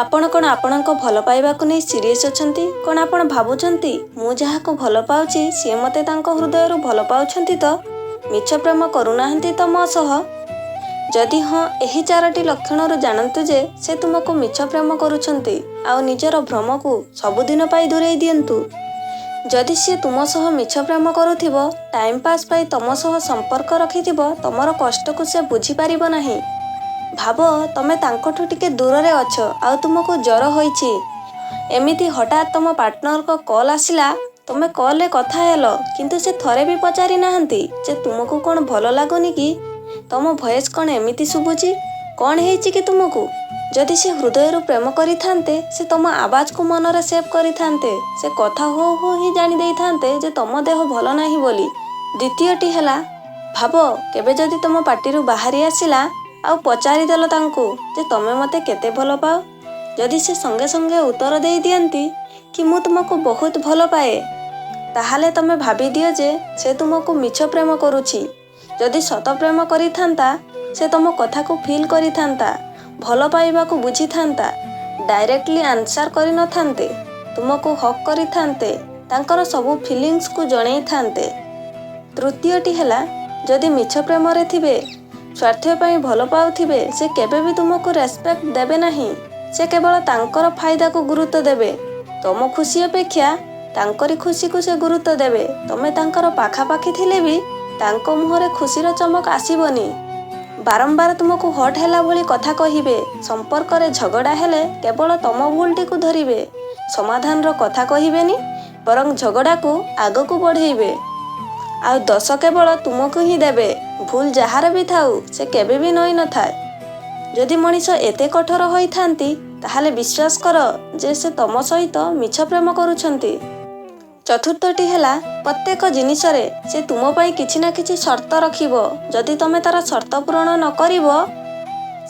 ଆପଣ କ'ଣ ଆପଣଙ୍କ ଭଲ ପାଇବାକୁ ନେଇ ସିରିୟସ୍ ଅଛନ୍ତି? କ'ଣ ଆପଣ ଭାବୁଛନ୍ତି, ମୁଁ ଯାହାକୁ ଭଲ ପାଉଛି ସିଏ ମୋତେ ତାଙ୍କ ହୃଦୟରୁ ଭଲ ପାଉଛନ୍ତି ତ? ମିଛ ପ୍ରେମ କରୁନାହାନ୍ତି ତ ମୋ ସହ? ଯଦି ହଁ, ଏହି ଚାରୋଟି ଲକ୍ଷଣରୁ ଜାଣନ୍ତୁ ଯେ ସେ ତୁମକୁ ମିଛ ପ୍ରେମ କରୁଛନ୍ତି ଆଉ ନିଜର ଭ୍ରମକୁ ସବୁଦିନ ପାଇଁ ଦୂରେଇ ଦିଅନ୍ତୁ। ଯଦି ସିଏ ତୁମ ସହ ମିଛ ପ୍ରେମ କରୁଥିବ, ଟାଇମ୍ ପାସ୍ ପାଇଁ ତମ ସହ ସମ୍ପର୍କ ରଖିଥିବ, ତମର କଷ୍ଟକୁ ସେ ବୁଝିପାରିବ ନାହିଁ। ଭାବ, ତମେ ତାଙ୍କଠୁ ଟିକେ ଦୂରରେ ଅଛ ଆଉ ତୁମକୁ ଜ୍ୱର ହୋଇଛି। ଏମିତି ହଠାତ୍ ତମ ପାର୍ଟନରଙ୍କ କଲ୍ ଆସିଲା। ତମେ କଲ୍ରେ କଥା ହେଲ, କିନ୍ତୁ ସେ ଥରେ ବି ପଚାରି ନାହାନ୍ତି ଯେ ତୁମକୁ କ'ଣ ଭଲ ଲାଗୁନି କି? ତମ ଭଏସ୍ କ'ଣ ଏମିତି ଶୁଭୁଛି? କ'ଣ ହେଇଛି କି ତୁମକୁ? ଯଦି ସେ ହୃଦୟରୁ ପ୍ରେମ କରିଥାନ୍ତେ, ସେ ତମ ଆବାଜକୁ ମନରେ ସେଭ୍ କରିଥାନ୍ତେ। ସେ କଥା ହଉ ହଉ ହିଁ ଜାଣି ଦେଇଥାନ୍ତେ ଯେ ତମ ଦେହ ଭଲ ନାହିଁ ବୋଲି। ଦ୍ୱିତୀୟଟି ହେଲା, ଭାବ କେବେ ଯଦି ତମ ପାଟିରୁ ବାହାରି ଆସିଲା ଆଉ ପଚାରିଦେଲ ତାଙ୍କୁ ଯେ ତମେ ମୋତେ କେତେ ଭଲ ପାଅ, ଯଦି ସେ ସଙ୍ଗେ ସଙ୍ଗେ ଉତ୍ତର ଦେଇ ଦିଅନ୍ତି କି ମୁଁ ତୁମକୁ ବହୁତ ଭଲ ପାଏ, ତାହେଲେ ତମେ ଭାବିଦିଅ ଯେ ସେ ତୁମକୁ ମିଛ ପ୍ରେମ କରୁଛି। ଯଦି ସତ ପ୍ରେମ କରିଥାନ୍ତା, ସେ ତମ କଥାକୁ ଫିଲ୍ କରିଥାନ୍ତା, ଭଲ ପାଇବାକୁ ବୁଝିଥାନ୍ତା, ଡାଇରେକ୍ଟଲି ଆନ୍ସର କରିନଥାନ୍ତେ, ତୁମକୁ ହଗ୍ କରିଥାନ୍ତେ, ତାଙ୍କର ସବୁ ଫିଲିଙ୍ଗସକୁ ଜଣେଇଥାନ୍ତେ। ତୃତୀୟଟି ହେଲା, ଯଦି ମିଛ ପ୍ରେମରେ ଥିବେ, ସ୍ୱାର୍ଥ ପାଇଁ ଭଲ ପାଉଥିବେ, ସେ କେବେ ବି ତୁମକୁ ରେସପେକ୍ଟ ଦେବେ ନାହିଁ। ସେ କେବଳ ତାଙ୍କର ଫାଇଦାକୁ ଗୁରୁତ୍ୱ ଦେବେ। ତମ ଖୁସି ଅପେକ୍ଷା ତାଙ୍କରି ଖୁସିକୁ ସେ ଗୁରୁତ୍ୱ ଦେବେ। ତମେ ତାଙ୍କର ପାଖାପାଖି ଥିଲେ ବି ତାଙ୍କ ମୁହଁରେ ଖୁସିର ଚମକ ଆସିବନି। ବାରମ୍ବାର ତୁମକୁ ହର୍ଟ ହେଲା ଭଳି କଥା କହିବେ। ସମ୍ପର୍କରେ ଝଗଡ଼ା ହେଲେ କେବଳ ତମ ଭୁଲଟିକୁ ଧରିବେ। ସମାଧାନର କଥା କହିବେନି, ବରଂ ଝଗଡ଼ାକୁ ଆଗକୁ ବଢ଼େଇବେ ଆଉ ଦୋଷ କେବଳ ତୁମକୁ ହିଁ ଦେବେ। ଭୁଲ ଯାହାର ବି ଥାଉ, ସେ କେବେ ବି ନଇଁ ନଥାଏ। ଯଦି ମଣିଷ ଏତେ କଠୋର ହୋଇଥାନ୍ତି, ତାହେଲେ ବିଶ୍ୱାସ କର ଯେ ସେ ତମ ସହିତ ମିଛ ପ୍ରେମ କରୁଛନ୍ତି। ଚତୁର୍ଥଟି ହେଲା, ପ୍ରତ୍ୟେକ ଜିନିଷରେ ସେ ତୁମ ପାଇଁ କିଛି ନା କିଛି ସର୍ତ୍ତ ରଖିବ। ଯଦି ତମେ ତାର ସର୍ତ୍ତ ପୂରଣ ନ କରିବ,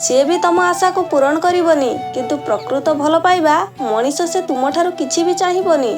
ସିଏ ବି ତମ ଆଶାକୁ ପୂରଣ କରିବନି। କିନ୍ତୁ ପ୍ରକୃତ ଭଲ ପାଇବା ମଣିଷ ସେ ତୁମଠାରୁ କିଛି ବି ଚାହିଁବନି।